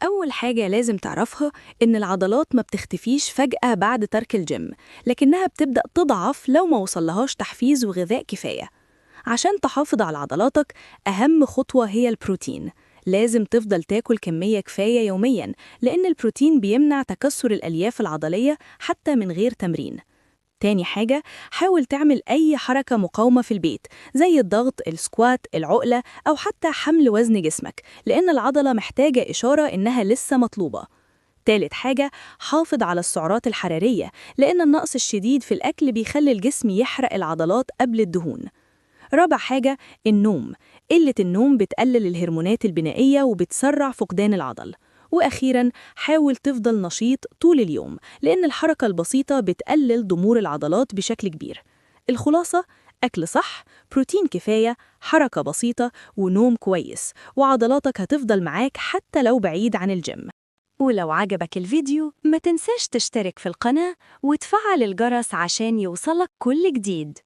أول حاجة لازم تعرفها إن العضلات ما بتختفيش فجأة بعد ترك الجيم، لكنها بتبدأ تضعف لو ما وصلهاش تحفيز وغذاء كفاية. عشان تحافظ على عضلاتك، أهم خطوة هي البروتين. لازم تفضل تاكل كمية كفاية يومياً، لأن البروتين بيمنع تكسر الألياف العضلية حتى من غير تمرين. تاني حاجة، حاول تعمل أي حركة مقاومة في البيت، زي الضغط، ال squat، العقلة، أو حتى حمل وزن جسمك، لأن العضلة محتاجة إشارة إنها لسه مطلوبة. تالت حاجة، حافظ على السعرات الحرارية، لأن النقص الشديد في الأكل بيخلي الجسم يحرق العضلات قبل الدهون. رابع حاجة، النوم. قلة النوم بتقلل الهرمونات البنائية وبتسرع فقدان العضل. وأخيراً، حاول تفضل نشيط طول اليوم، لأن الحركة البسيطة بتقلل ضمور العضلات بشكل كبير. الخلاصة: أكل صح، بروتين كفاية، حركة بسيطة، ونوم كويس، وعضلاتك هتفضل معاك حتى لو بعيد عن الجيم. ولو عجبك الفيديو، ما تنساش تشترك في القناة وتفعل الجرس عشان يوصلك كل جديد.